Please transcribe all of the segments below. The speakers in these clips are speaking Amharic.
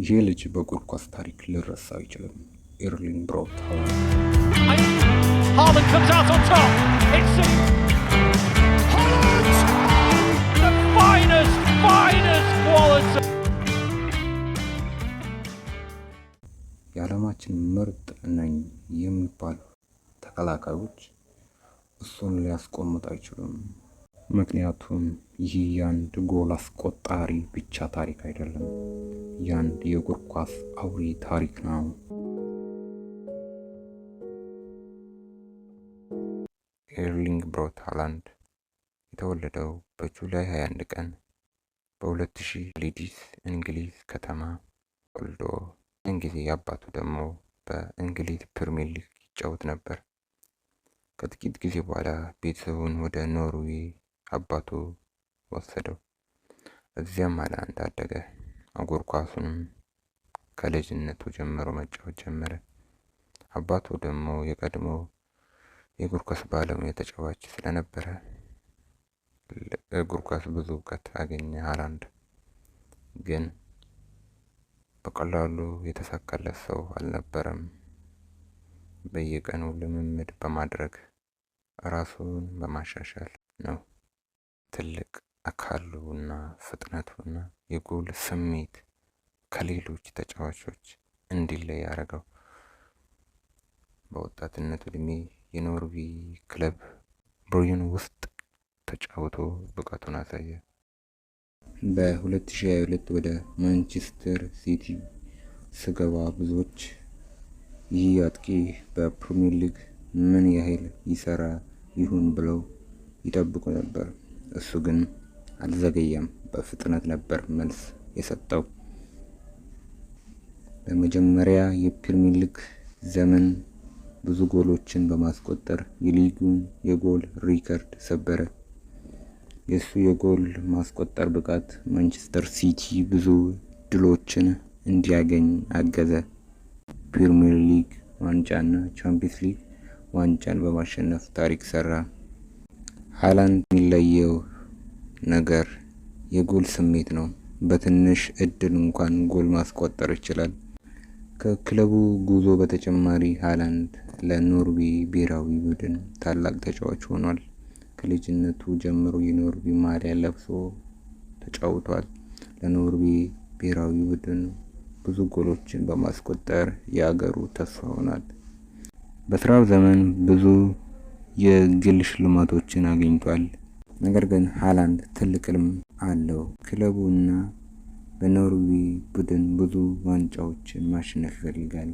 ይህ ልጅ በእግር ኳስ ታሪክ ሊረሳ አይችልም። ኤርሊንግ ብራውት ሃላንድ። Haaland comes out on top. It's Haaland! The finest, finest quality. የዓለማችን ምርጥ ነኝ የሚባሉ ተከላካዮች እሱን ሊያስቆሙት አይችሉም። ምክንያቱም ይህ የአንድ ጎል አስቆጣሪ ብቻ ታሪክ አይደለም፣ የአንድ የእግር ኳስ አውሬ ታሪክ ነው። ኤርሊንግ ብራውት ሃላንድ የተወለደው በ July 21 ቀን በ2000 ሊድስ እንግሊዝ ከተማ ተወልዶ ያን ጊዜ አባቱ ደግሞ በእንግሊዝ ፕሪሚየር ሊግ ይጫወት ነበር። ከጥቂት ጊዜ በኋላ ቤተሰቡን ወደ ኖርዌይ አባቱ ወሰደው። እዚያም ሃላንድ አደገ። እግር ኳሱንም ከልጅነቱ ጀምሮ መጫወት ጀመረ። አባቱ ደግሞ የቀድሞ የእግር ኳስ ባለሙያ ተጫዋች ስለነበረ እግር ኳስ ብዙ እውቀት አገኘ። ሃላንድ ግን በቀላሉ የተሳካለት ሰው አልነበረም። በየቀኑ ልምምድ በማድረግ ራሱን በማሻሻል ነው። ትልቅ አካሉና ፍጥነቱና የጎል ስሜት ከሌሎች ተጫዋቾች እንዲለይ ያደረገው። በወጣትነቱ እድሜ የኖርዌይ ክለብ ብሩን ውስጥ ተጫውቶ ብቃቱን አሳየ። በ2022 ወደ ማንቸስተር ሲቲ ስገባ ብዙዎች ይህ አጥቂ በፕሪሚየር ሊግ ምን ያህል ይሰራ ይሆን ብለው ይጠብቁ ነበር። እሱ ግን አልዘገየም። በፍጥነት ነበር መልስ የሰጠው። በመጀመሪያ የፕሪሚየር ሊግ ዘመን ብዙ ጎሎችን በማስቆጠር የሊጉን የጎል ሪከርድ ሰበረ። የሱ የጎል ማስቆጠር ብቃት ማንቸስተር ሲቲ ብዙ ድሎችን እንዲያገኝ አገዘ። ፕሪሚየር ሊግ ዋንጫና ቻምፒየንስ ሊግ ዋንጫን በማሸነፍ ታሪክ ሰራ። ሃላንድ የሚለየው ነገር የጎል ስሜት ነው። በትንሽ እድል እንኳን ጎል ማስቆጠር ይችላል። ከክለቡ ጉዞ በተጨማሪ ሃላንድ ለኖርዌይ ብሔራዊ ቡድን ታላቅ ተጫዋች ሆኗል። ከልጅነቱ ጀምሮ የኖርዌይ ማሊያ ለብሶ ተጫውቷል። ለኖርዌይ ብሔራዊ ቡድን ብዙ ጎሎችን በማስቆጠር የአገሩ ተስፋ ሆኗል። በስራው ዘመን ብዙ የግል ሽልማቶችን አግኝቷል። ነገር ግን ሃላንድ ትልቅ ህልም አለው። ክለቡ እና በኖርዌይ ቡድን ብዙ ዋንጫዎችን ማሸነፍ ይፈልጋል።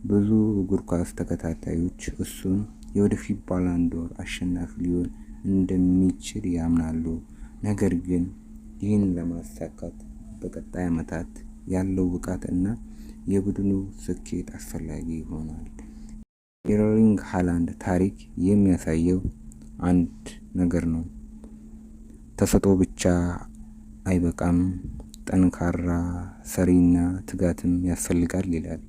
ብዙ እግር ኳስ ተከታታዮች እሱን የወደፊት ባላንዶር አሸናፊ ሊሆን እንደሚችል ያምናሉ። ነገር ግን ይህን ለማሳካት በቀጣይ ዓመታት ያለው ብቃት እና የቡድኑ ስኬት አስፈላጊ ይሆናል። የኤርሊንግ ሃላንድ ታሪክ የሚያሳየው አንድ ነገር ነው። ተሰጥኦ ብቻ አይበቃም፣ ጠንካራ ሰሪና ትጋትም ያስፈልጋል ይላል።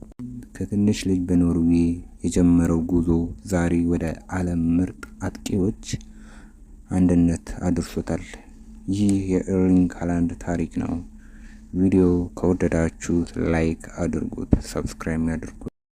ከትንሽ ልጅ በኖርዌይ የጀመረው ጉዞ ዛሬ ወደ ዓለም ምርጥ አጥቂዎች አንድነት አድርሶታል። ይህ የኤርሊንግ ሃላንድ ታሪክ ነው። ቪዲዮ ከወደዳችሁት like አድርጉት፣ subscribe ያድርጉት።